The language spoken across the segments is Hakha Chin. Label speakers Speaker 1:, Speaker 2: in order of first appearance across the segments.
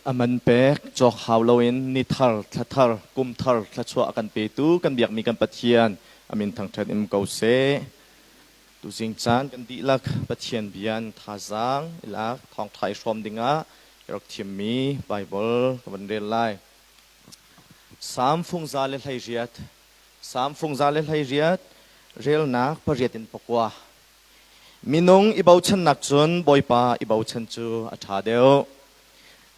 Speaker 1: A man pek cawk hau loin ni thar, thla thar, kum thar thluachuah a kan petu kan biakmi kan Pathian a min thangṭhat in ko seh. Tuzing caan kan dihlak Pathian bia in thazaang i lak thawngṭha i hrawm dingah i rak thimmi Baibal ka van rel lai. Salm fung 118 Salm fung 118 relnak pariat in pakua. Minung i bochannak cun Bawipa i bochan cu a ṭha deuh.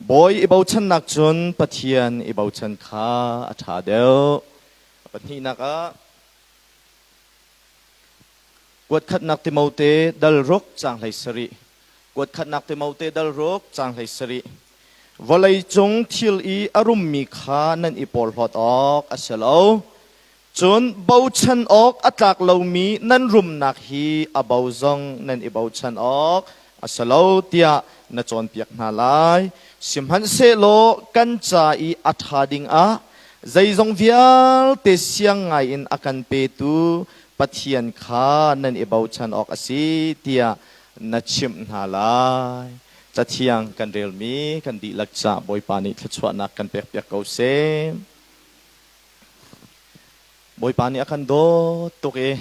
Speaker 1: Bawi i bochannak cun Pathian i bochan kha a ṭha deuh. Pahnihnak ah kuatkhatnak Timote dal ruk caang 17. Kuatkhatnak Timote dal ruk caang 17. Vawlei cung thil i a rummi kha nan i porhlawt awk a si lo. Cun bochan awk a tlak lomi nan rumnak hi a bo zong nan i bochan awk a si lo tiah na cawnpiak hna lai. Sihmanhsehlaw kan ca i a ṭha dingah zeizong vialte siang ngaiin a kan petu Pathian kha nan i bochan awk a si tiah na chimh hna lai. Cathiang kan relmi kan dihlak ca Bawipa nih thluachuahnak kan pekpiak ko seh. Bawipa nih a kan dawt tuk i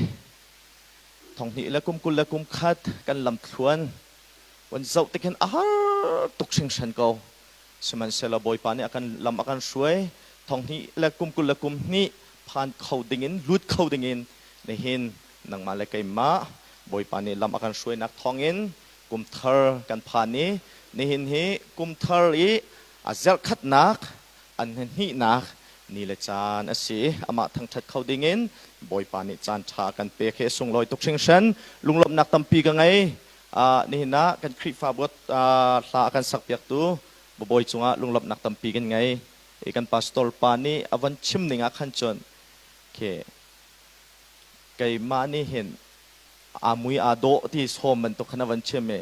Speaker 1: thonghnih le kum kul le kum khat kan lamthluan van zoh tik hin a har tuk hringhran ko. Sihmanhsehlaw Bawipa nih a kan lam a kan hruai. Thonghnih le kum kul le kum hnih phan kho dingin lut kho dingin nihin nangmah le keimah Bawipa nih lam a kan hruainak thawngin kum thar kan phan i nihin hi kum thar i a zerhkhatnak an hnihnak ni le caan a si. Amah thangṭhat kho dingin Bawipa nih caan ṭha a kan pek hi a sunglawi tuk hringhran. Lunglawmhnak tampi ka ngei. Nihin ah kan Khrihfabu hla a kan sakpiaktu Bawi cungah lunglawmhnak tampi kan ngei. I kan pastor pa nih a von chim ning ah khan cun khi keimah nih hin aa mui aa dawh ti sawm bantuk khan a van chim i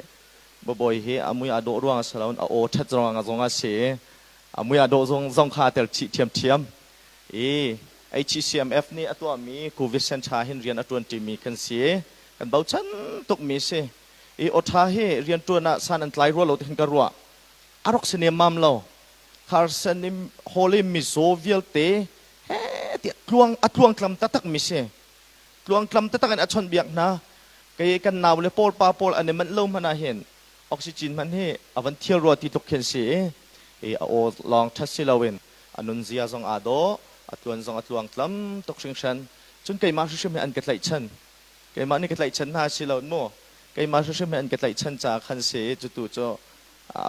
Speaker 1: Bawi hi a mui aa dawh ruang a si lo a aw ṭhat ruang zong a si i a mui aa dawh zong zong kha a tel chih ṭhiamṭhiam i HCMF nih a tuahmi Covid Center hin rian a ṭuanṭimi kan si i kan bochan tukmi si i awṭha hi rianṭuan ah san an tlai rua lo ti khan ka ruah a rak si nemmam lo Carson i hall i mizaw vialte he tiah tluang a tluangtlam taktak mi si tluangtlam taktak in a chawnhbiak hna. Kei kan nau le pawl pa pawl an i manh lo hmanh ah hin oxygen hmanh hi a van thial rua ti tluk khin si i a aw lawng ṭhat si loin a nunzia zong aa dawh, a tluan zong a tluangtlam tuk hringhran. Cun keimah hrimhrim hi an ka tlaihchan. Keimah nih ka tlaihchan hna si lo mu. Keimah hrimhrim hi an ka tlaihchan caah khan si i cutu cu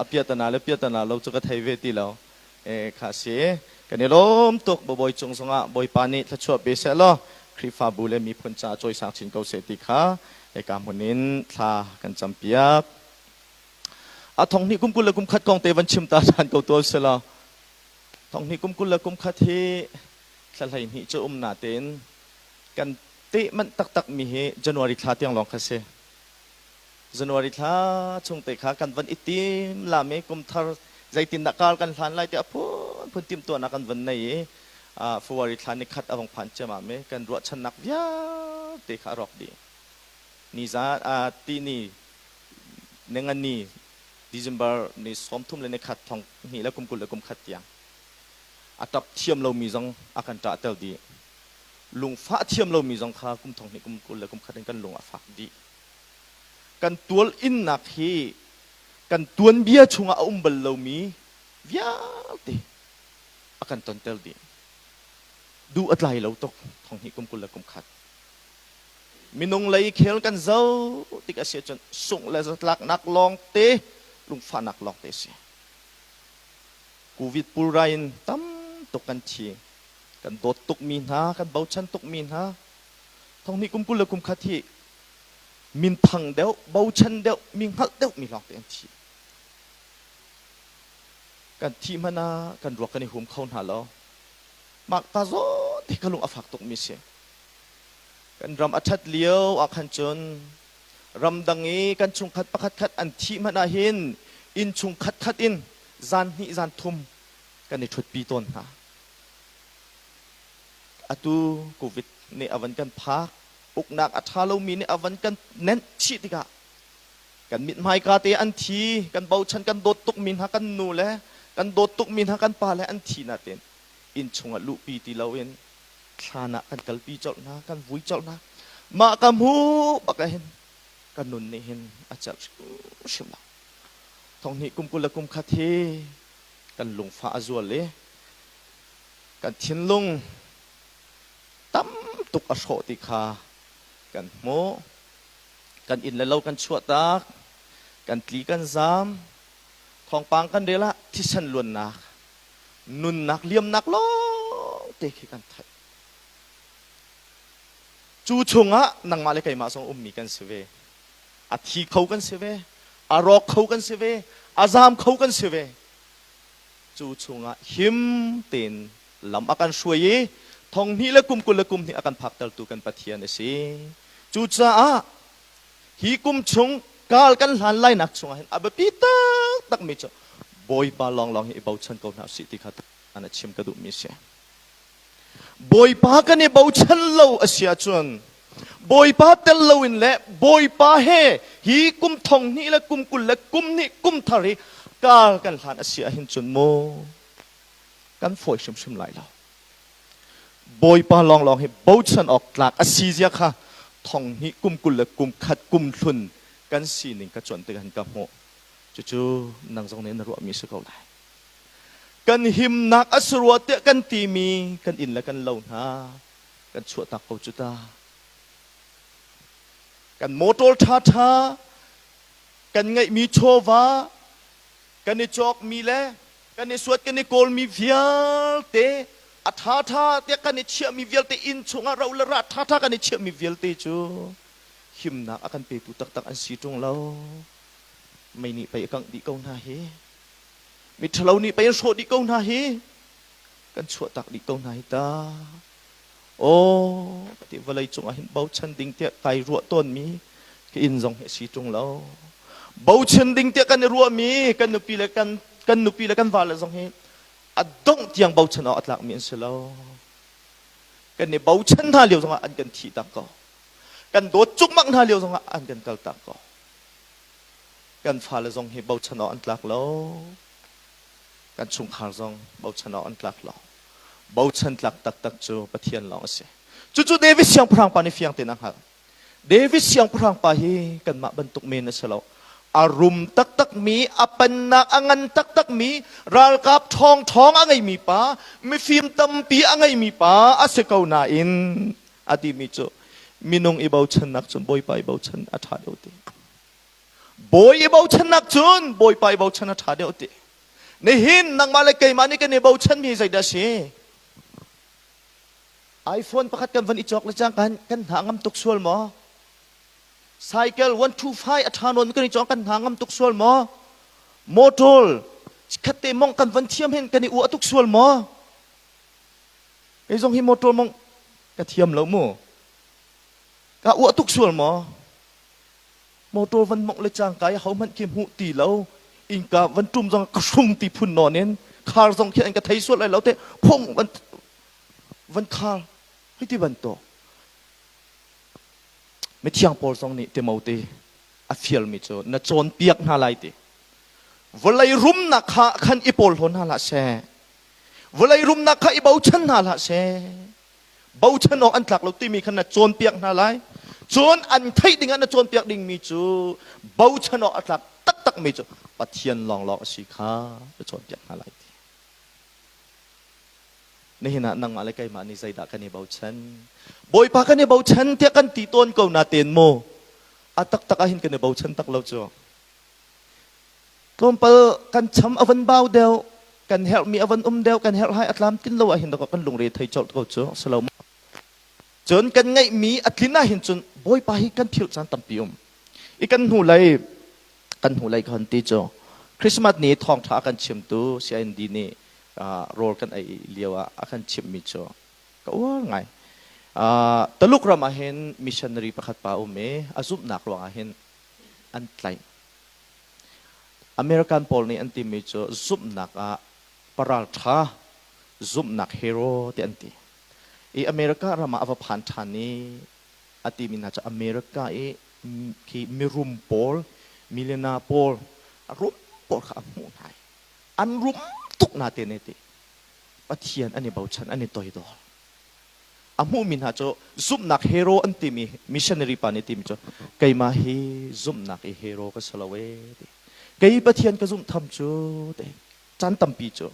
Speaker 1: a piatana le piatana lo cu ka thei ve ti lo. Kha si. Kan i lawm tuk. Bawi cung zongah Bawipa nih thluachuah pe seh law Khrihfabu le miphun caah cawisang chin ko seh ti kha hika hmun in thla kan campiak. A thong hnih kum kul le kum khat kong te van chim ta ṭhan ko tual seh law thong hnih kum kul le kum khat hi thla 12 cu um natein kan teh manh taktak mi hi January thla tiang lawng kha si. January thla chung te kha kan van i tim lam i kum thar zeitindah kar kan hlan lai tiah phunphun timhtuahnak kan van nei i February thla ni khat a vong phan ciammam i kan ruahchannak vialte kha a rawk dih. Ni za ti ni ningani December ni 30 le ni khat thong hnih le kum kul le kum khat tiang a tap thiam lomi zong a kan ṭah tel dih. Lungfah thiam lomi zong kha kum thong hnih kum kul le kum khat in kan lung a fak dih. Kan tual innak hi kan tuanbia chungah a um bal lomi vialte a kan tonter dih. Duh a tlai lo tuk thong hnih kum kul le kum khat. Minung lei khel kan zoh tik a si ahcun sungh le zatlaknak lawngte lungfahnak lawngte a si. Covid pulrai in tam tuk kan thi. Kan dawt tukmi hna, kan bochan tukmi hna. Thong hnih kum kul le kum khat hi minthang deuh, bochan deuh, mi hngalh deuh mi lawngte an thi. Kan thih hmanh ah kan ruak kan i hum kho hna lo. Mah ta zawn te ka lung a fak tukmi si. Kan ram a ṭhat lio ah khan cun ramdang i kan chungkhat pakhat khat an thih hmanh ah hin inn chung khat khat in zan hnih zan thum kan i ṭhutpi tawn hna. Atu COVID nih a van kan phak uknak a ṭha lomi nih a van kan nenh chih tikah kan mithmai ka te an thi, kan bochan, kan dawt tukmi hna kan nu le Kan dawt tukmi hna kan pale an thi natin inn chungah luhpi ti loin thlan ah kan kalpi colh hna, kan vui colh hna. Mah ka hmuh bak ah hin ka nun nih hin a celh hrimhrim lo. Thonghnih kum 21 hi kan lungfah a zual i kan thinlung tam tuk a hrawh ti kha kan hmuh. Kan inn le lo kan chuahtak, kan tli kan zaam, thawngpang kan rel ah thisen luannak, nunnak liamnak lawngte khi kan theih. Cu chungah nangmah le keimah zong ummi kan si ve. A thi kho kan si ve, a rawk kho kan si ve, a zaam kho kan si ve. Cu chungah him tein lam a kan hruai i thonghnih le kum 22 a kan phaktertu kan Pathian a si. Cucaah hi kum chung kaal kan hlan lainak chungah hin a biapi taktakmi cu Bawipa lawnglawng hi i bochan ko hna usih ti kha an a chim ka duhmi a si. Bawipa kan i bochan lo a si ahcun Bawipa tel loin le Bawipa he hi kum thonghnih le kum 22 kum thar hi kaal kan hlan a si ahhin cun mu kan fawi hrimhrim lai lo. Bawipa lawnglawng hi bochan awk tlak a si zia kha thonghnih kum 21 kum hlun kan sining ka cuanh tikah hin ka hmuh. Cucu nang zong nih na ruahmi si ko lai. Kan himnak a si rua tiah kan timi kan inn le kan lo hna kan chuahtak ko cu ta. Kan motor ṭhaṭha, kan ngeihmi chawva, kan i cawkmi le kan i suat kan i kawlmi vialte a ṭhaṭha tiah kan i chiahmi vialte inn chungah ro le ra ṭhaṭha kan i chiahmi vialte cu himnak a kan petu taktak an si ṭung lo. Mei nih pei a kangh dih ko hna hi. Miṭhalo nih pei an hrawh dih ko hna hi. Kan chuahtak dih ko hna hi ta. Aw, ka ti vawlei cungah hin bochan ding tiah kai ruah tawnmi ka inn zong hi a si ṭung lo. Bochan ding tiah kan i ruahmi kan nupi le kan kan nupi le kan vale zong hi a dongh tiang bochan awk a tlakmi an si lo. Kan i bochan hna lio zongah an kan thih tak ko. Kan dawt cukmak hna lio zongah an kan kal tak ko. Kan fale zong hi bochan awk an tlak lo. Kan chungkhar zong bochan awk an tlak lo. Bochan tlak taktak cu Pathian lawng a si. Cucu David siangpahrang pa nih fiang tein a hngalh. David siangpahrang pa hi kanmah bantuk men a si lo. A rum taktakmi, a pennak a ngan taktakmi, ralkap ṭhawngṭhawng a ngeimi pa, mifim tampi a ngeimi pa a si ko nain a timi cu minung i bochannak cun Bawipa i bochan a ṭha deuh ti. Bawi i bochannak cun Bawipa i bochan a ṭha deuh ti. Nihin nangmah le keimah nih kan i bochanmi zeidah a si? iPhone pakhat kan van i cawk le cang kan kan hna ngam tuk sual maw? Cycle 125 a ṭha nawn kan i cawk kan hna ngam tuk sual maw? Motor khatte mong kan van thiam hin kan i uah tuk sual maw? Kei zong hi motor mong ka thiam lo mu. Ka uah tuk sual maw? Motor van mongh le cangka i hohmanh khi hmuh ti lo innka van ṭum zong ka hrung ti phun nawn in khar zong khi an ka thei sual lai lo te phung van van khar hei ti bantuk mithiang Paul zong nih Timote a fialmi cu na cawnpiak hna lai ti vawlei rumnak kha khan i pawl hlawn hna hlah seh vawlei rumnak kha i bochan hna hlah seh bochan awk an tlak lo timi khan na cawnpiak hna lai. Cun an theih dingah na cawnpiak dingmi cu bochan awk a tlak taktakmi cu Pathian lawnglawng a si kha na cawnpiak hna lai ti. Nihin ah nangmah le keimah nih zeidah kan i bochan? Bawipa kan i bochan tiah kan ti tawn ko natein mu a taktak ah hin kan i bochan tak lo cu. Tlawmpal kan cham a van bau deuh, kan herhmi a van um deuh, kan herhhai a tlamtlin lo ahhin kan lungre thei colh ko cu si lo maw? Cun kan ngeihmi a tlin ahhin cun Bawipa hi kan philh caan tampi um. I kan hnulei kan hnulei kan ti cu Christmas ni thawngṭha a kan chimtu CIND nih rawl kan ei lio ah a kan chimhmi cu ka uar ngai. Taluk ram ah hin missionary pakhat pa um i a zumhnak ruangah hin an tlaih. American pawl nih an timi cu zumhnak ah paralṭha, zumhnak hero ti an ti. I America ram ah a va phan ṭhan i a timi hna cu America i khi mirum pawl, millionaire pawl, a rum pawl kha a hmuh hna i an rum tuk na te ne ti. Pathian an i bochan, an i toidor. A hmuhmi hna cu zumhnak hero an timi missionary pa nih timi cu keimah hi zumhnak i hero ka si lo ee ti. Kei Pathian ka zumh tham cu ti. Caan tampi cu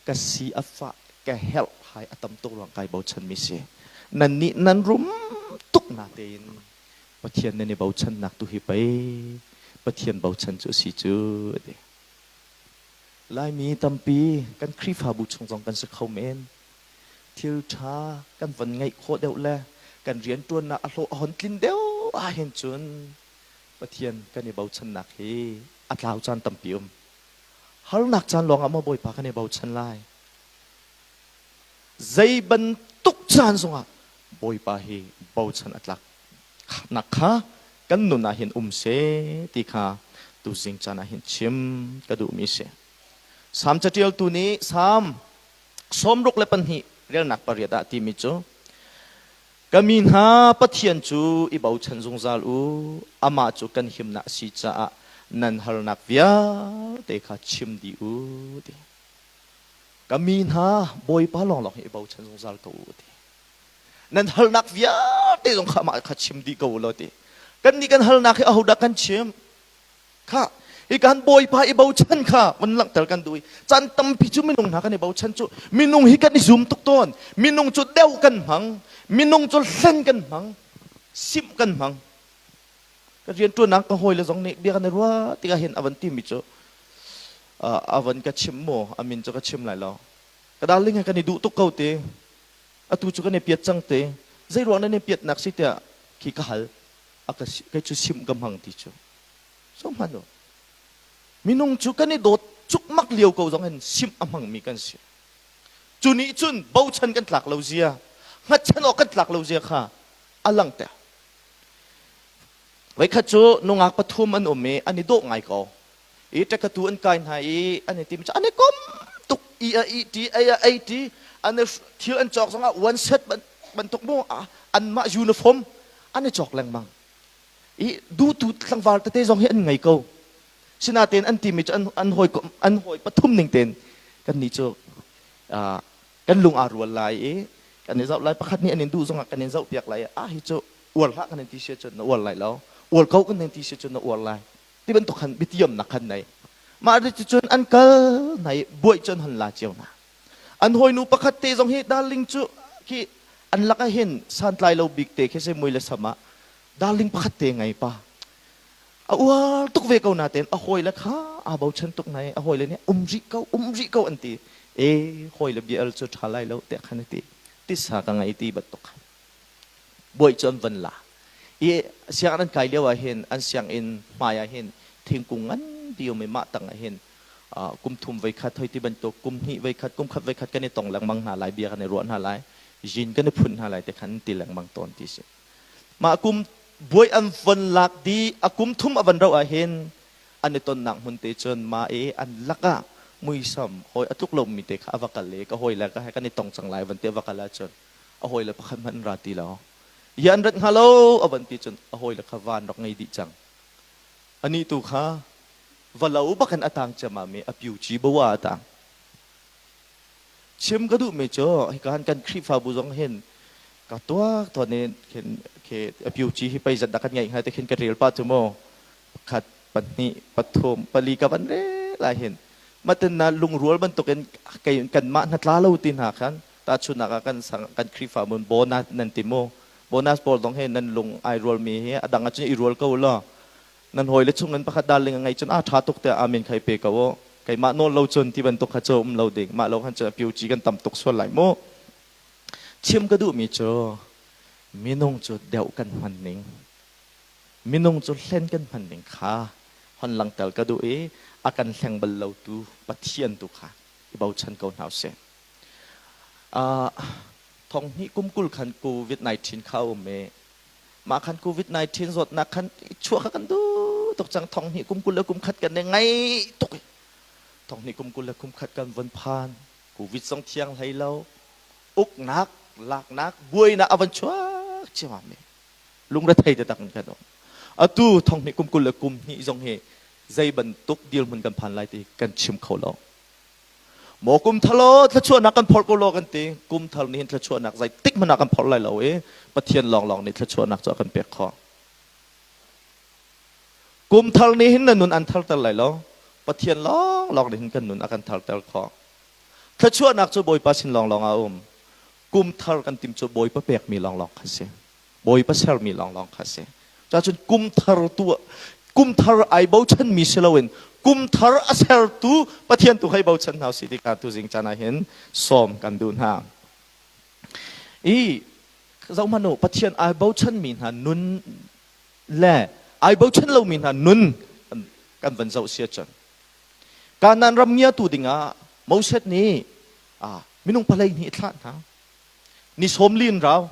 Speaker 1: ka si a fah, ka herh hai a tam tuk ruang kai bochanmi si. Nannih nan rum tuk natein Pathian nan i bochannak tu hi pei Pathian bochan cu a si cu a ti. Laimi tampi kan Khrihfabu chung zong kan si kho men. Thil ṭha kan von ngeih khawh deuh le kan rianṭuannak a hlawh a hon tlin deuh ahhin cun Pathian kan i bochannak hi a tlau caan tampi um. Harnak caan lawngah maw Bawipa kan i bochan lai? Zei bantuk caan zongah Bawipa hi bochan a tlak nak kha kan nun ah hin um seh ti kha tuzing caan ah hin chim ka duhmi si. Salm caṭialtu nih Salm 62 relnak 8 ah timi cu Ka mi hna Pathian cu i bochan zungzal u, amah cu kan himnak a si caah nan harnak vialte kha chim dih u ti. Ka mi hna Bawipa lawnglawng hi i bochan zungzal ko u ti. Nan halnak vialte zong kha amah kha chim dih ko u law ti. Kannih kan halnak hi ahodah kan chim? Kha hi kan Bawipa i bochan kha van langhter kan duh i caan tampi cu minung hna kan i bochan cu minung hi kan i zum tuk tawn. Minung cu deuh kan hmang, minung cu hlen kan hmang, simh kan hmang. Ka rianṭuannak ka hawile zong nih bia kan i ruah tikah hin a van timi cu a van ka chim mu, a min cu ka chim lai lo. Ka darling he kan i duh tuk ko ti. Atu cu kan i piat cang te. Zei ruang nan i piatnak si tiah khi ka hal. A ka kei cu simh ka hmang ti cu. So hman u. Minung cu kan i dawt cukmak lio ko zong hin simh a hmangmi kan si. Cu nih cun bochan kan tlak lo zia, hngatchan awk kan tlak lo zia kha a langhter. Voikhat cu nungak pathum an um i an i dawh ngai ko. I ṭekatu an kai hna i an i tim cu an i kom tuk i a ih ṭi, ei a ei ṭi, an i thil an cawk zongah one set bantuk mu anmah uniform an i cawk lengmang. I duhtu tlangval tete zong hi an ngei ko. Sinain an timi cu an hawi an hawi pathum ning tein kannih cu kan lung aa rual lai i kan i zoh lai pakhat nih an in duh zongah kan in zohpiak lai i ah hi cu uar hlah kan in ti si cun na uar lai lo uar ko kan in ti si cun na uar lai ti bantuk khan biatiamnak khan nei mah cun an kal hna i buaih cu an hon la cio hna an hawinu pakhat te zong hi darling cu khi an lakah hin santlai lo bik te khi si mui le sam ah darling pakhat te ngei pa a uar tuk ve ko natein a hawile kha aa bochan tuk nai a hawile nih um rih ko um rih ko an ti e hawile bia al cu ṭha lai lo tiah khan a ti tisa ka ngei ti bantuk khan buai cu an van la i sianginn an kai lio ah hin an sianginn hmai ah hin thingkung nganpi um i mah tang ah hin kum thum voi khat hoi ti bantuk kum hnih voi khat kum khat voi khat kan i tong lengmang hna lai bia kan i ruah hna lai zin kan i phun hna lai te khan ti lengmang tawn ti si Mah kum buai an von lak dih a kum thum a van rauh ahhin an i tonnak hmun te cun mah i an lakah muisam hawi a tluk lomi te kha a va kal i ka hawi le ka he kan i tong cang lai van ti a va kal ahcun a hawi le pakhat hmanh an ra ti lo. Hi an rat hnga lo a van ti cun a hawi le kha van rak ngei dih cang. Anih tu kha va lo bakin a tang ciammam i a piuci bawa a tang. Chim ka duhmi cu hika han kan Khrihfabu zong hin ka tuak tawn in khin khi a piuci hi pei zat dah kan ngeih hnga ti khin ka rel pah cu mu pakhat pahnih pathum pali ka van rel ah hin matin na lungrual bantukin kei kanmah hnatla lo ti hna khan tahchunhnak ah kan sang kan Khrihfabu bonus nan ti mu bonus pawl dong he nan lung ai rualmi hi a dang ahcun i rual ko law Nan hawile chung in pakhat darling a ngeih cun a ṭha tuk tiah amen kha i pe ko u. Keimah nawl lo cun ti bantuk kha cu um lo ding. Mah lo khan cun a piuci kan tam tuk sual lai mu. Chim ka duhmi cu minung cu deuh kan hman ning, minung cu hlen kan hman ning kha hon langhter ka duh i a kan hleng bal lotu Pathian tu kha i bochan ko hna usih. Thong hnih kum 20 khan COVID-19 kha a um i Mah khan COVID-19 zawtnak khan chuah kha kan duh tuk cang. Thong hnih kum 20 le kum khat kan i ngaih tuk i thong hnih kum 20 le kum khat kan von phan. COVID zong thiang hlei lo. Uknak, laknak, buainak a van chuak ciammam mi. Lungrethei taktak in kan um. Atu thong hnih kum 20 le kum hnih zong hi zei bantuk dirhmun kan phan lai ti kan chim kho lo. Maw kum thar law thluachuahnak kan phorh ko law kan ti. Kum thar nih hin thluachuahnak zeitik hmanh ah kan phorh lai lo i Pathian lawnglawng nih thluachuahnak cu a kan pek khawh. Kum thar nih hin na nun an tharter lai lo. Pathian lawnglawng nih hin kan nun a kan tharter khawh. Thluachuahnak cu Bawipa sin lawnglawng ah a um. Kum thar kan tim cu Bawipa pekmi lawnglawng kha si. Bawipa sermi lawnglawng kha si. Cacun kum thar tu kum thar ai bochanmi si loin kum thar a sertu Pathian tu hei bochan hna usih ti kha tuzing caan ah hin sawm kan duh hna. I zohhmanh u, Pathian ai bochanmi hna nun le ai bochan lomi hna nun kan van zoh si ahcun Kanaan ram ngiatu dingah Moses nih minung palei hnih a thlah hna. Ni sawm li in rau.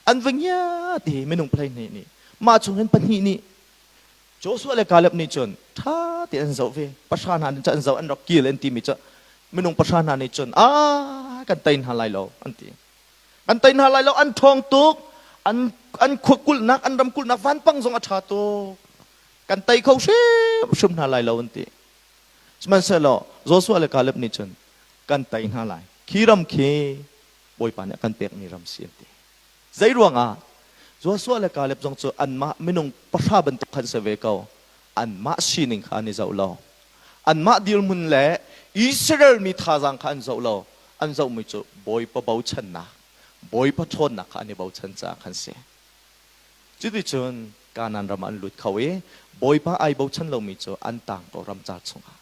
Speaker 1: An va ngia ti minung palei hnih nih mah chung hin pahnih nih Joshua le Caleb nih cun ṭha tein an zoh ve. Pahra hna nih cun an zoh an rak kil an timi cu minung pahra hna nih cun a kan tei hna lai lo an ti. Kan tei hna lai lo an ṭhawng tuk an an khua kulhnak an ram kulhnak vanpang zong a ṭha tuk. Kan tei kho hrimhrim hna lai lo an ti. Sihmanhsehlaw Joshua le Caleb nih cun kan tei hna lai. Khi ram khi Bawipa nih a kan pekmi ram si an ti. Zei ruangah? Joshua le Caleb zong cu anmah minung pahra bantuk khan si ve ko. Anmah sining kha an i zoh lo. Anmah dirhmun le Israel mi thazaang kha an zoh lo. An zohmi cu Bawipa bochannak, Bawipa ṭhawnnak kha an i bochan caah khan si. Cuticun Kanaan ram ah an lut kho i Bawipa ai bochan lomi cu an tang ko ramcar chungah.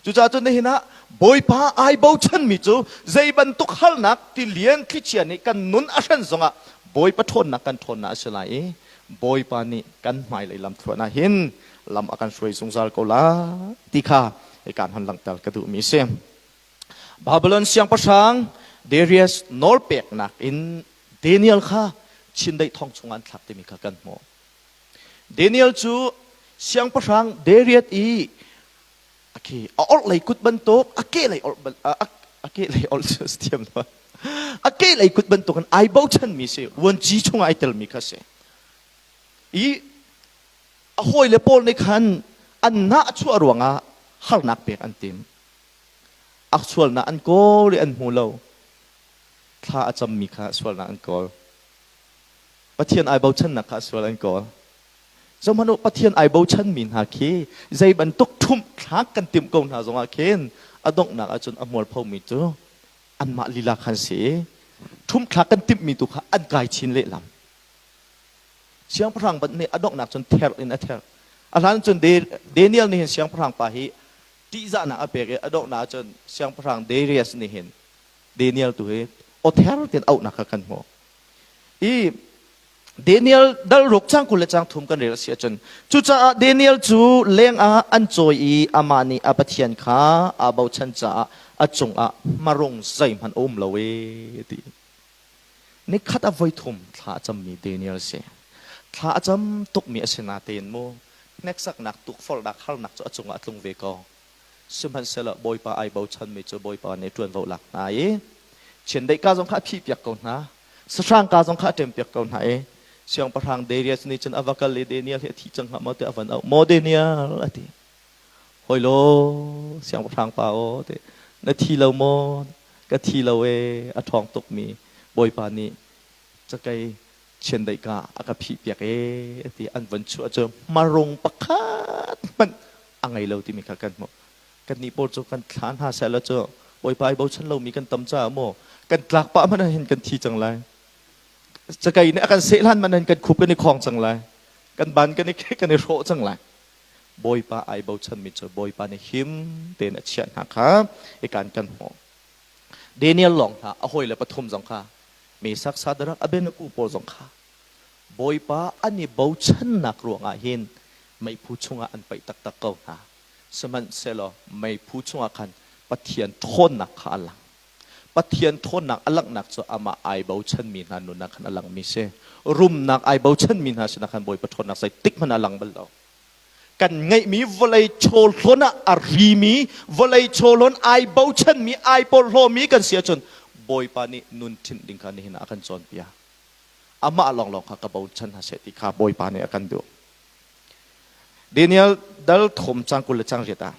Speaker 1: Cucaah cun nihin ah Bawipa ai bochanmi cu zei bantuk harnak tilian thlichia nih kan nun a hren zongah Bawipa ṭhawnnak kan ṭhawnnak a si lai i Bawipa nih kan hmailei lamthluan ah hin lam a kan hruai zungzal ko lai ti kha hika hon langhter ka duhmi a si. Babylon siangpahrang Darius nawlpeknak in Daniel kha chindeih thong chungah an thlak timi kha kan hmuh. Daniel cu siangpahrang Darius i a orhlei kut bantuk a kehlei orh a kehlei orh cu thiam lo a kehlei kut bantuk in ai bochanmi si vuanci chungah ai telmi kha si i a hawile pawl nih khan an nah chuah ruangah harnak pek an tim a sualnak an kawl i an hmu lo thla a cammi kha sualnak an kawl Pathian ai bochannak kha sual an kawl. Zohhmanh u, Pathian ai bochanmi hna khi zei bantuk ṭhumh thlak kan timh ko hna zongah khin a donghnak ahcun a hmualphomi cu anmah lila khan si i ṭhumh thlak kan timhmi tu kha an kai chin lehlam. Siangpahrang banh nih a donghnak cun therh in a therh. A hlan cun Daniel nih hin siangpahrang pa hi ṭihzahnak a pek i a donghnak ahcun siangpahrang Darius nih hin Daniel tu hi awther tein auhnak kha kan hmuh. I Daniel dal ruk cang 20 le cang 30 kan rel a si ahcun cucaah Daniel cu leng ah an cawi i amah nih a Pathian kha aa bochan caah a cungah hmarung zeihmanh a um lo ee ti. Nikhat a voi thum thla a cammi Daniel si. Thla a cam tukmi a si natein mu hneksaknak tukforhnak harnak cu a cungah a tlung ve ko. Sihmanhsehlaw Bawipa ai bochanmi cu Bawipa nih ṭuanvo lak hna i chiandeih ka zong kha a phihpiak ko hna, sahrang ka zong kha a ṭempiak ko hna i siangpahrang Darius nih cun a va kal i Daniel hi a thi cang hnga maw tiah a van auh. Maw Daniel a ti. Hoi law siangpahrang pa aw ti. Na thi lo maw? Ka thi lo ee a ṭhawng tukmi Bawipa nih cakei chiandeih ka a ka phihpiak ee ti an von chuah cu hmarung pakhat hmanh a ngei lo timi kha kan hmuh. Kannih pawl cu kan thla hna seh law cu Bawipa i bochan lomi kan tam caah maw kan tlak pah hmanh ah hin kan thi cang lai. Cakei nih a kan seh hlan hmanh hin kan khup kan i khawng cang lai. Kan ban kan i kan i hrawh cang lai. Bawipa ai bochanmi cu Bawipa nih him tein a chiah hna kha ikan kan hmuh. Daniel lawng hna a hawile pathum zong kha Mesak Sadrak Abednego pawl zong kha Bawipa an i bochannak ruangah hin meiphu chungah an paih taktak ko hna. Sihmanhsehlaw meiphu chungah khan Pathian ṭhawnnak kha a lang. Pathian ṭhawnnak a langhnak cu amah ai bochanmi hna nun ah khan a langmi si. Rumnak ai bochanmi hna sinah khan Bawipa ṭhawnnak zeitik hmanh a lang bal lo. Kan ngeihmi vawlei chawhlawn ah a rimi, vawlei chawhlawn ai bochanmi, ai porhlawmi kan si ahcun Bawipa nih nun ṭhinh ding kha nihin ah a kan cawnpiak. Amah lawnglawng kha ka bochan hna seh ti kha Bawipa nih a kan duh. Daniel dal thum cang 20 le cang riat ah.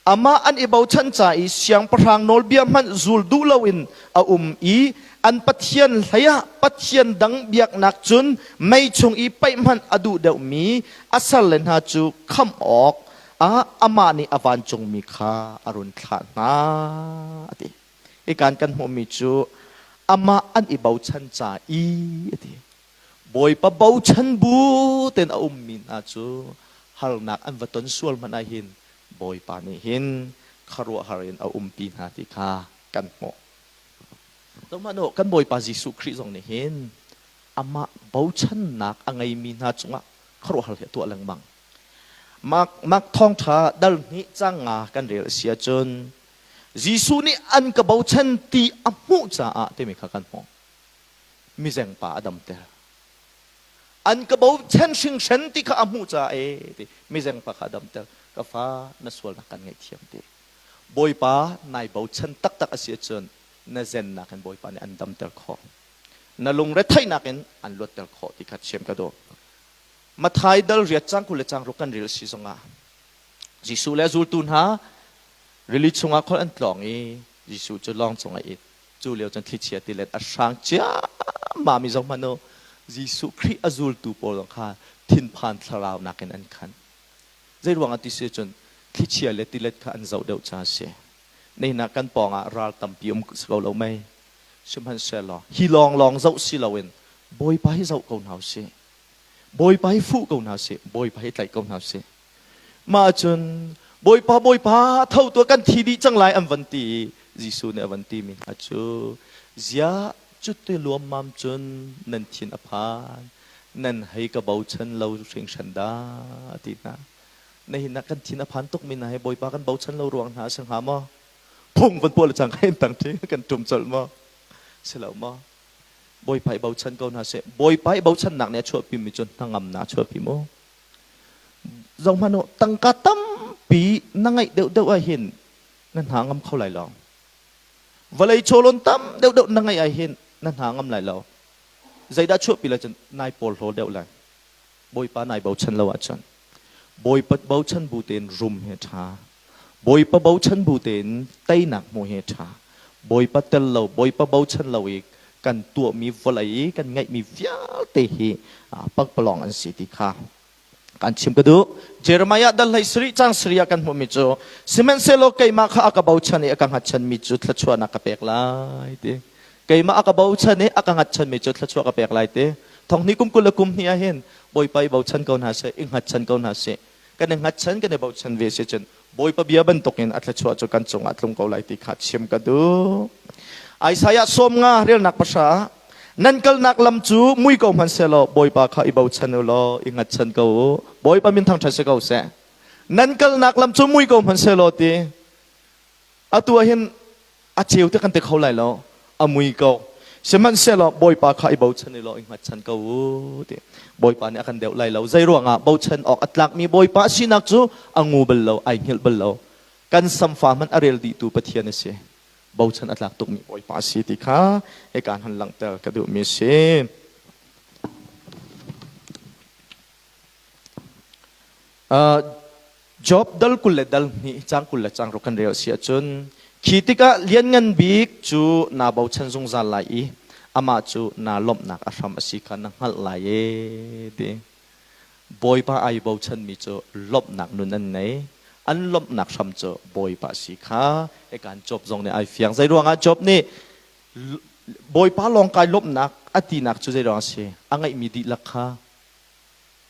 Speaker 1: Amah an i bochan ca i siangpahrang nawlbia hmanh zul duh loin a um i an Pathian hleiah pathian dang biaknak cun mei chung i paih hmanh a duh deuhmi a salle hna cu khamh awk ah amah nih a vancungmi kha a run thlah hna a ti. Hikan kan hmuhmi cu amah an i bochan ca i a ti. Bawipa bochan bu tein a ummi hna cu harnak an va ton sual hmanh ah hin Bawipa nih hin khuaruahhar in a umpi hna ti kha kan hmuh. Zohhmanh u, kan Bawipa Jesuh Khrih zong nih hin amah bochannak a ngeimi hna cungah khuaruahhar hi a tuah lengmang. Mark, Mark thawngṭha dal hnih cang nga kan rel a si ahcun Jesuh nih an ka bochan ti a hmuh caah timi kha kan hmuh. Mizengpa a damter. An ka bochan hringhran ti kha a hmuh caah e ti mizengpa kha a damter. Ka fa na sualnak kan ngaihthiam ti. Bawipa nai bochan taktak a si ahcun na zennak in Bawipa nih an damter khawh. Na lungretheihnak in an luatter khawh ti kha chim ka duh. Mathai dal riat cang 20 le cang ruk kan rel si zongah Jesuh le a zultu hna rili chungah khol an tlawng i Jesuh cu lawng cungah it. Cu lio cun thlichia tilet a hrang ciammam i zohhmanh u, Jesuh Khrih a zultu pawl zong kha thinphan thlarau nakin an khan. Zei ruangah ti si cun thlichia le tilet kha an zoh deuh caah a si. Nihin ah kan pawngah ral tampi um si ko lo mei? Sihmanhsehlaw hi lawnglawng zoh si loin Bawipa hi zoh ko hna usih. Bawipa hi fuh ko hna sih. Bawipa hi tlaih ko hna sih. Mah cun Bawipa Bawipa tho tuah kan thi dih cang lai an van ti i Jesuh nih a van ti mi hna cu ziah cuti luammam cun nan thin a phan nan hei ka bochan lo hringhran dah a ti hna. Nihin ah kan thin a phan tuk mi hna hi Bawipa kan bochan lo ruang hna a si hnga maw? Phung van puah le cang in tang ṭi kan ṭum colh maw? Si lo maw? Bawipa i bochan ko hna seh. Bawipa i bochannak nih a chuahpi mi cu hnangamnak a chuahpi mu. Zohhmanh u, tangka tampi na ngeih deuhdeuh ah hin na hna ngam kho lai lo. Vawlei chawlawn tam deuhdeuh na ngeih ah hin na hna ngam lai lo. Zeidah chuahpi lai cun nai porhlaw deuh lai. Bawipa nai bochan lo ahcun. Bawipa bochan bu tein rum hi a ṭha. Bawipa bochan bu tein teinak hmuh hi a ṭha. Bawipa tel lo, Bawipa bochan lo i kan tuahmi vawlei i kan ngeihmi vialte hi pakpalawng an si ti kha kan chim ka duh. Jeremiah dal hlei sarih cang sarih ah kan hmuhmi cu sihmanhsehlaw keimah kha a ka bochan i a ka hngatchanmi cu thluachuahnak ka pek lai ti. Keimah a ka bochan i a ka hngatchanmi cu thluachuah ka pek lai ti. Thong hnih kum 20 le kum hnih ah hin Bawipa i bochan ko hna seh, i hngatchan ko hna seh. Kan i hngatchan, kan i bochan ve si cun Bawipa bia bantukin a thluachuah cu kan cungah tlung ko lai ti kha chim ka duh. Isaiah 50 relnak 9 nan kalnak lam cu mui ko hmanh sehlaw Bawipa kha i bochan u law i hngatchan ko u. Bawipa min thangṭhat si ko seh. Nan kalnak lam cu mui ko hmanh sehlaw ti atu ah hin a ceu te kan ti kho lai lo a mui ko sihmanhsehlaw Bawipa kha i bochan i law i hngatchan ko u ti Bawipa nih a kan deuh lai lo zei ruangah bochan awk a tlakmi Bawipa sinak cu a ngu bal lo ai hngilh bal lo kan samfa hmanh a rel dihtu Pathian a si bochan a tlak tukmi Bawipa a si ti kha hika han langhter ka duhmi a si. Job dal 20 le dal hnih cang 20 le cang ruk kan rel si ahcun khi tikah lianngan bik cu naa bochan zungzal lai i amah cu naa lawmhnak a hram a si kha na hngalh lai e ti. Bawipa ai bochanmi cu lawmhnak nun an ngei. An lawmhnak hram cu Bawipa a si kha hikan Job zong nih ai fiang. Zei ruangah Job nih Bawipa lawng kai lawmhnak a tinak cu zei ruang a si? A ngeihmi dihlak kha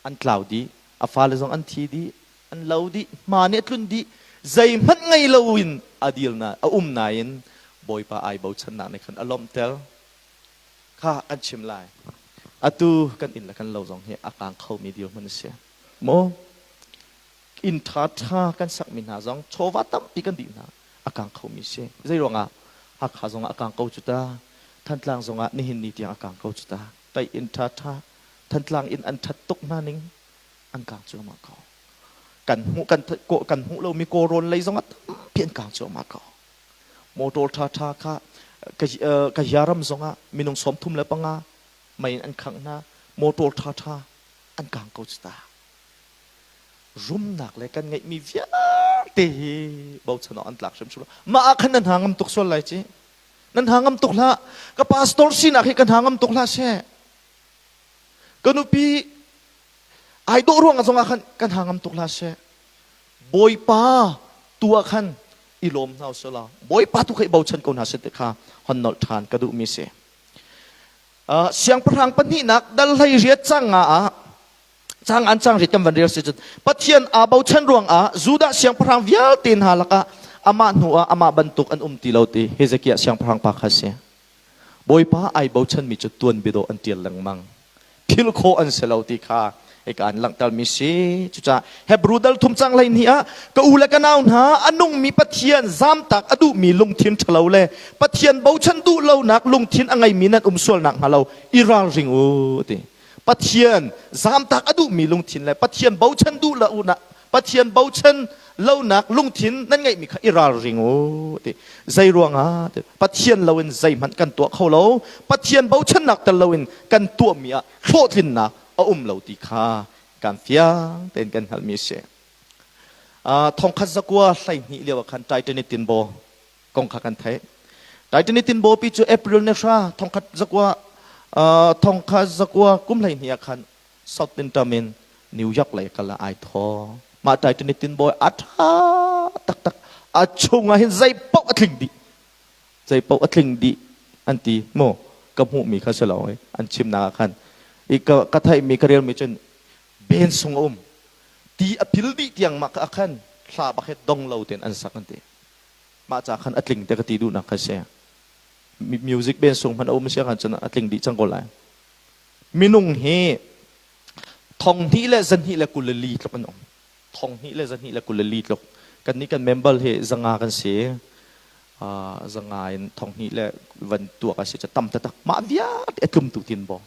Speaker 1: an tlau dih, a fale zong an thi dih, an lo dih, hma nih a tlun dih, zeihmanh ngei loin a dir na a um nain Bawipa ai bochannak nih khan a lawmhter kha kan chim lai. Atu kan inn le kan lo zong hi a kang khomi dirhmun a si. Maw inn ṭha ṭha kan sakmi hna zong chawva tampi kan dih hna a kang khomi si. Zei ruangah Hakha zongah a kang ko cu ta, Thantlang zongah nihin ni tiang a kang ko cu ta. Tai inn ṭha ṭha Thantlang in an ṭhat tuk hna ning an kang cuahmah ko. Kan hmuh kan kan hmuh lomi kawlrawn lei zongah tampi an kang cuahmah ko. Motor ṭhaṭha kha ka hiaram zongah minung 35 mei in an khangh hna. Motor ṭhaṭha an kang ko cu ta. Rumnak le kan ngeihmi vialte te hi bochan awk an tlak hrimhrim lo. Mah ah khan nan hna ngam tuk sual lai ci. Nan hna ngam tuk hlah. Ka pastor sinak hi ka hna ngam tuk hlah seh. Ka nupi ai dawh ruang zong ah khan kan hna ngam tuk hlah seh. Bawipa tu ah khan i lawm hna usih law Bawipa tu kha i bochan ko hna seh ti kha hon nolh ṭhan ka duhmi si. Siangpahrang pahnihnak dal hlei riat cang nga ah cang an cang rit kan van rel si cun Pathian aa bochan ruangah Judah siangpahrang vialte hna lakah amah hnu ah amah bantuk an um ti lo ti Hezekiah siangpahrang pa kha si. Bawipa ai bochanmi cu tuanbia dawh an ṭial lengmang. Philh khawh an si lo ti kha hika an langhtermi si. Cucaah Hebru dal thum cang 12 ah ka u le ka nau hna, a nungmi Pathian zamtak a duhmi lungthin ṭhalo le Pathian bochan duh lonak lungthin a ngeimi nan um sual nakhnga lo i ralring u ti. Pathian zamtak a duhmi lungthin le Pathian bochan duh lo Pathian bochan lonak lungthin nan ngeihmi kha i ralring u ti. Zei ruangah? Pathian loin zeihmanh kan tuah kho lo. Pathian bochannak tel loin kan tuahmi ah hlawhtlinnak a um lo ti kha kan fiang tein kan hngalhmi a si. Thongkhat zakua 12 lio ah khan Titanic tinbaw kong kha kan theih. Titanic tinbaw pi cu April ni hra thongkhat zakua kum 12 ah khan Southampton in New York lei kal ah ai thaw. Mah Titanic tinbawi a ṭha taktak. A chung ah hin zei paoh a tling dih. Zei paoh a tling dih an ti mu. Ka hmuhmi kha si lo an chimnak ah khan. I ka theihmi ka relmi cun ben sung a um. Ti a pil dih tiang mah ka khan hla bak he dong lo tein an sak an ti. Mah ca khan a tling te ka ti duhnak kha si. Music ben sung hmanh a um sia khan cun a tling dih cang ko lai. Minung hi 2124 tluk an um. 1224 tluk. Kannih kan member hi 500 kan si. 500 in 2000 le van tuak a si cu tam taktak. Mah vialte a tlumtu tinbaw.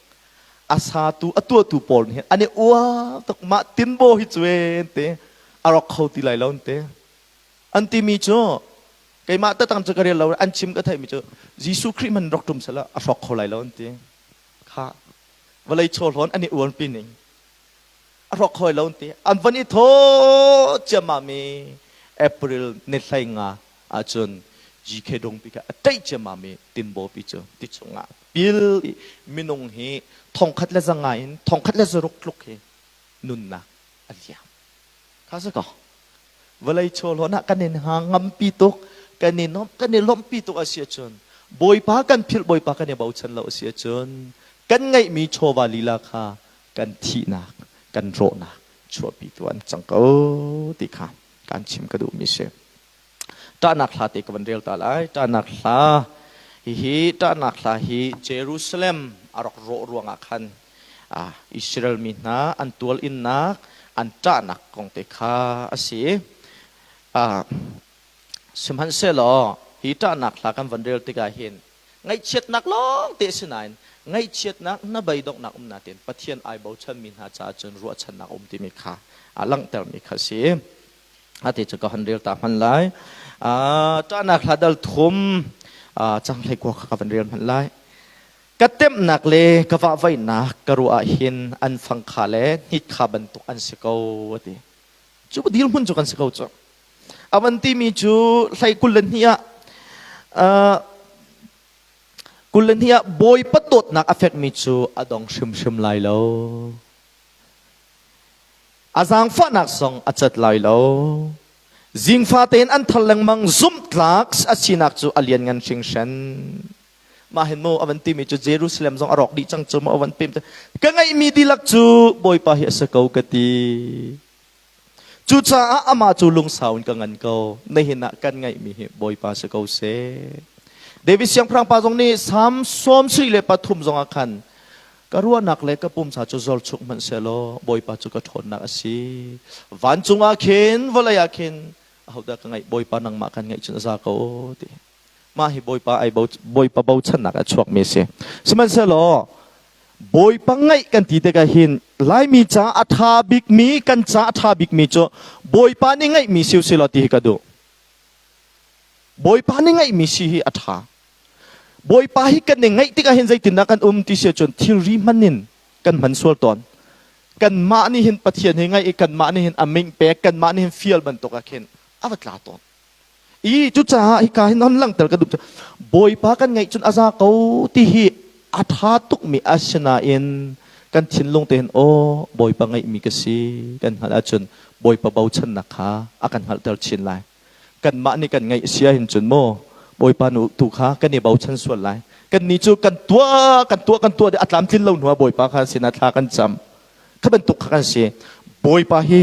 Speaker 1: A satu, a tuahtu pawl nih an i uar tuk. Mah tinbaw hi cu te a rawk kho ti lai lo te. An timi cu keimah tatang cu ka rel lo, an chim ka theihmi cu Jesuh Khrih man rak ṭum sehla a hrawk kho lai lo an ti. Kha vawlei chawhlawn an i uanpi ning a hrawk khoi lo ti an van i thaw ciammam i April ni 15 ahcun GK dungpi kha a ṭaih ciammam i tinbaw pi cu ti chungah pil i minung hi 1100 in 1600 tluk hi nunnak a liam. Kha si ko. Vawlei chawhlawn ah kan in ngampi tuk, kan i nuamh, kan i lawmhpi tuk a si ahcun Bawipa kan philh, Bawipa kan i bochan lo a si ahcun kan ngeihmi chawva lila kha kan thihnak, kan rawhnak chuahpitu an cang ko ti kha kan chim ka duhmi si. Ṭahnak hla te ka van rel ta lai. Ṭahnak hla hihi ṭahnak hla hi Jerusalem a rak rawh ruangah khan Israel mi hna an tual innak an ṭahnak kong te kha a si. Sihmanhsehlaw hi ṭahnak hla kan van rel tikah hin ngaihchiatnak lawng te si nain ngaihchiatnak hnabeidonghnak um nain Pathian ai bochanmi hna caah cun ruahchannak a um timi kha a langhtermi kha a si. Ati cu ka hon rel ta hman lai. Ṭahnak hla dal thum cang hlei kua kha ka van rel hman lai. Ka temhnak le ka vahvaihnak ka ruah ah hin an fang kha le hnit kha bantuk an si ko a ti. Cu dirhmun cu kan si ko cu. A van timi cu hlei 22 ah 22 ah Bawipa dawtnak a fekmi cu a dong hrimhrim lai lo. A zaangfahnak zong a cat lai lo. Zingfa tein an thar lengmang zumhtlak a sinak cu a lianngan hringhran. Mah hin mu a van timi cu Jerusalem zong a rawk dih cang cu mu a van pem. Ka ngeihmi dihlak cu Bawipa hi a si ko ka ti. Cucaah amah cu lungsau in ka ngan ko. Nihin ah kan ngeihmi hi Bawipa si ko seh. David siangpahrang pa zong nih Salm 73 zong ah khan ka ruahnak le ka pumsa cu zorchuk hmanh sehlaw Bawipa cu ka ṭhawnnak a si. Vancung ah khin, vawlei ah khin ahodah ka ngaih Bawipa nangmah kan ngaih cun a za ko ti. Mah hi Bawipa ai Bawipa bochannak a chuakmi a si. Sihmanhsehlaw Bawipa ngaih kan ti tikah hin Laimi ca a ṭha bikmi kan ca a ṭha bikmi cu Bawipa nih ngaihmi si usih law ti hi ka duh. Bawipa nih ngaihmi si hi a ṭha. Bawipa hi kan i ngaih tikah hin zeitindah kan um ti si ahcun thilri hman in kan hman sual tawn. Kanmah nih hin Pathian hi ngaih i kanmah nih hin a ming pek, kanmah nih hin fial bantuk ah khin A va tla tawn. I cucaah hika hin hon langhter ka duh cu Bawipa kan ngeih cun a za ko ti hi a ṭha tukmi a si nain kan thinlung te hin aw Bawipa ngeihmi ka si kan hngalh ahcun Bawipa bochannak kha a kan hngalhter chin lai. Kanmah nih kan ngeih sia hin cun maw Bawipa nu tu kha kan i bochan sual lai. Kannih cu kan tuah kan tuah kan tuah a tlamtlin lo hnuah Bawipa kha sinah thla kan cam. Kha bantuk kha kan si. Bawipa hi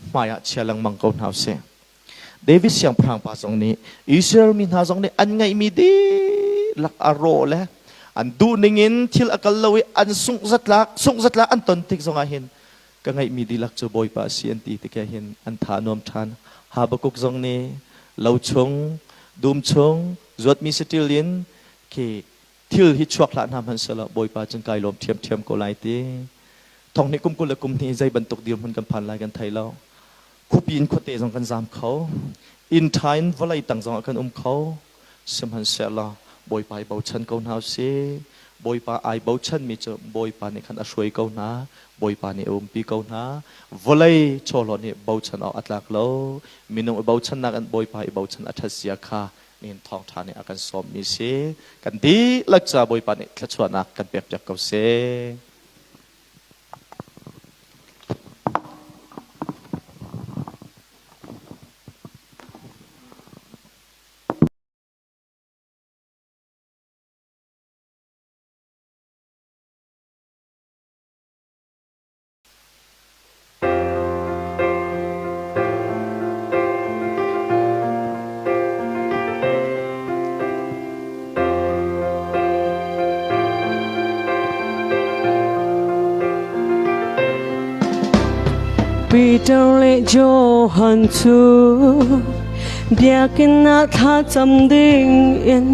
Speaker 1: hmaiah chia lengmang ko hna usih. David siangpahrang pa zong nih Israel mi hna zong nih an ngeihmi dihlak a rawh le an duh ningin thil a kal lo i an sungh zatlak an ton tik zongah hin ka ngeihmi dihlak cu Bawipa a si an ti tikah hin an tha nuam ṭhan. Habakkuk zong nih lo chung, dum chung, zuatmi saṭil in khi thil hi chuak hlah hna hmanh sehlaw Bawipa cun kai lawm ṭhiamṭhiam ko lai ti. Thong hnih kum 20 le kum hnih zei bantuk dirhmun kan phan lai kan thei lo. Khuapi in khuate zong kan zaam kho. Inn ṭha in vawlei tang zongah kan um kho. Sihmanhsehlaw Bawipa i bochan ko hna usih. Bawipa ai bochanmi cu Bawipa nih khan a hruai ko hna. Bawipa nih a umpi ko hna. Vawlei chawhlaw nih bochan awk a tlak lo. Minung i bochannak in Bawipa i bochan a ṭhat zia kha nihin thawngṭha nih a kan sawmmi si. Kan dihlak ca Bawipa nih thluachuahnak kan pekpiak ko seh.
Speaker 2: Peter le Johan cu biakinn ah thlacam ding in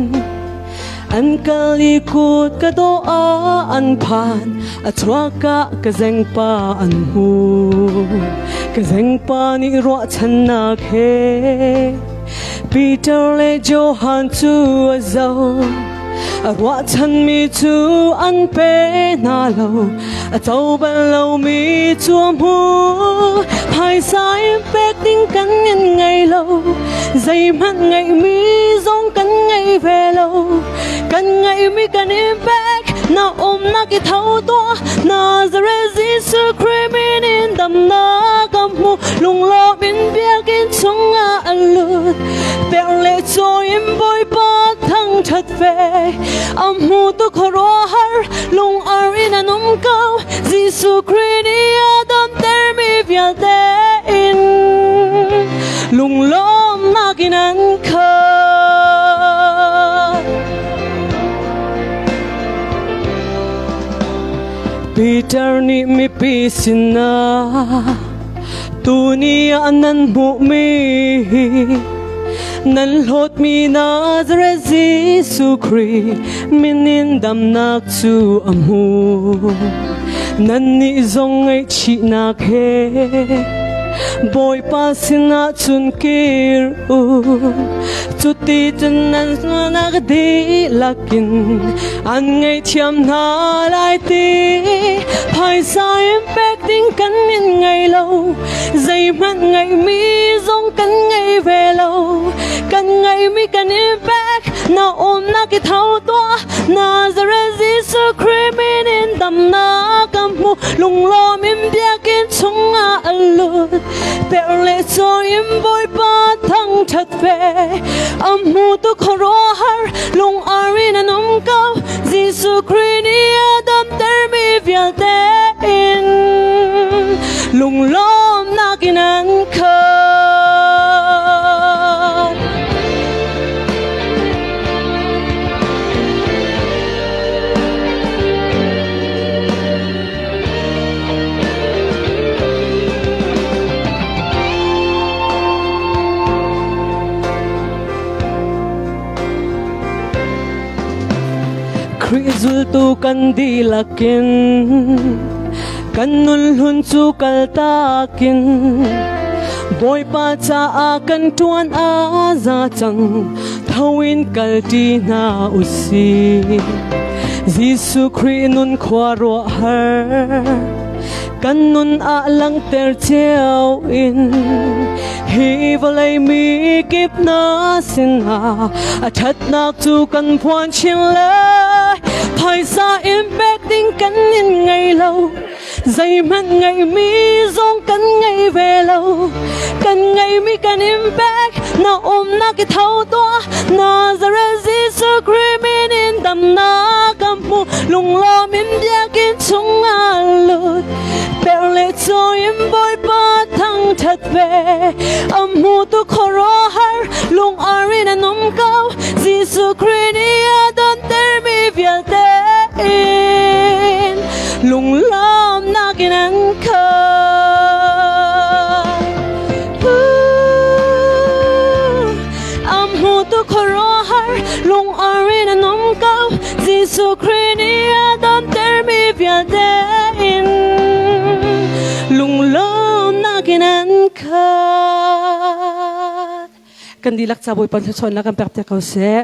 Speaker 2: an kal i kut ka dawh ah an phan. A chuak ah ka zengpa an hmu. Ka zengpa nih ruahchannak he Peter le Johan cu a zoh. A ruahchanmi cu an pe hna lo. A co bal lomi cu a hmu. Phaisa in pek ding kan in ngei lo. Zeihmanh ngeihmi zong kan ngei ve lo. Kan ngeihmi kan in pek. Na umnak i tho tuah. Nazareth Jesuh Khrih min in damnak ka hmu. Lunglawm in biakinn chungah a lut. Per le caw in Bawipa thangṭhat ve. A hmu tu khuaruahhar lung ar in an um ko. Jesuh Khrih nih a damtermi vialte in lunglawmnak in an khat. Peter nih mipi sinah tuni ah nan hmuhmi hi nan hlawtmi Nazareth Jesuh Khrih min in damnak cu a hmu. Nannih zong ngaihchihnak he Bawipa sinah cun kir u. Cuti cun nan sualnak dihlak in an ngaihthiam hna lai ti. Phaisa in pek ding kan in ngei lo, zeihmanh ngeihmi zong kan ngei ve lo. Kan ngeihmi kan in pek, na umnak i tho tuah. Nazareth Jesuh Khrih min in damnak ka hmu, lunglawm in biakinn chungah a lut. Per le caw in Bawipa thangṭhat ve. A hmu tu khuaruahhar lung ar in an um ko. Jesuh Khrih nih a damtermi vialte in lunglawmnak in an khat. Khrih zultu kan dihlak in kan nun hlun cu kaltak in Bawipa caah kan ṭuan a za cang tho in kalṭi hna usih. Jesuh Khrih nun khua ruah har. Kan nun ah langhter cio in hi vawlei mi kip na sinah a ṭhatnak cu kan phuan chin lai. Phaisa in pek ding kan in ngei lo. Zeihmanh ngeihmi zong kan ngei ve lo. Kan ngeihmi kan in pek, na umnak i tho tuah. Nazareth Jesuh Khrih min in damnak ka hmu. Lunglawm in biakinn chungah lut. Per le caw in Bawipa thangṭhat ve. A hmutu khuaruahhar lung ar in an um ko. Jesuh Khrih nih a dontermi vialte in lunglawmnak in an khat. A hmutu khuaruahhar lung ar in an um ko. Jesuh Khrih nih a damtermi vialte in lunglawmnak in an khat. Kan dihlak ca Bawipa thluachuahnak kan pek te ko seh.